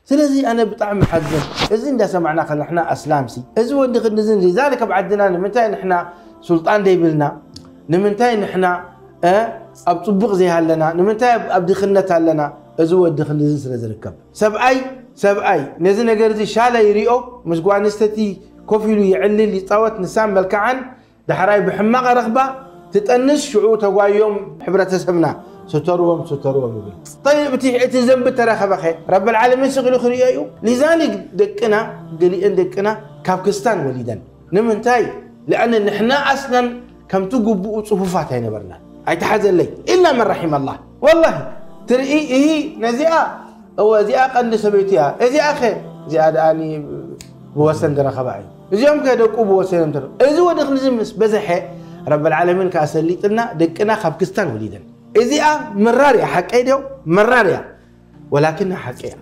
ስለዚ ኣነ ብጣዕሚ ሓዝን። እዚ እንዳሰማዕና ከለና ኣስላምሲ፣ እዚ ወዲ ክንድዝን ዛለ ካብ ዓድና ንምንታይ ንሕና ሱልጣን ደይብልና? ንምንታይ ንሕና ኣብ ጽቡቕ ዘይሃለና? ንምንታይ ኣብ ድኽነት ኣለና? እዚ ወዲ ክንድዝን ስለ ዝርከብ፣ ሰብኣይ ሰብኣይ ነዚ ነገር እዚ ሻላ ይሪኦ፣ ምስ ጓንስተቲ ኮፍ ኢሉ ይዕልል ይጻወት፣ ንሳን መልክዓን ዳሕራይ ብሕማቕ ረኽባ ትጠንስ። ሽዑ ተጓዮም ሕብረተሰብና ስተርዎም ስተርዎም ይብል። ጠይብ እቲ ዘንቢ ተረኸበኸ? ረብል ዓለሚን ስቕ ኢሉ ክርእዮ እዩ። ሊዛሊክ ደቅና፣ ገሊአን ደቅና ካብ ክስታን ወሊደን። ንምንታይ? ልኣነ ንሕና ኣስለን ከምቲ ግቡኡ ጽፉፋት ኣይነበርናን። ኣይተሓዘለይ ኢላ መን ረሒመ ኣላ። ወላሂ ትርኢ፣ እሂ ነዚኣ፣ እወ እዚኣ ቀንዲ ሰበይቱ እያ። እዚኣ ኸ? እዚኣ ደኣኒ ብወሰን ዝረኸባ እዩ። እዚኦም ከ ደቁ ብወሰን እዮም ተረ-፣ እዚ ወዲ ክንዚ ምስ በዝሐ ረብል ዓለሚን ከኣ ሰሊጥልና፣ ደቅና ካብ ክስታን ወሊደን። እዚኣ መራር እያ፣ ሓቀይ ድዮ? መራር እያ። ወላኪን ሓቂ እያ።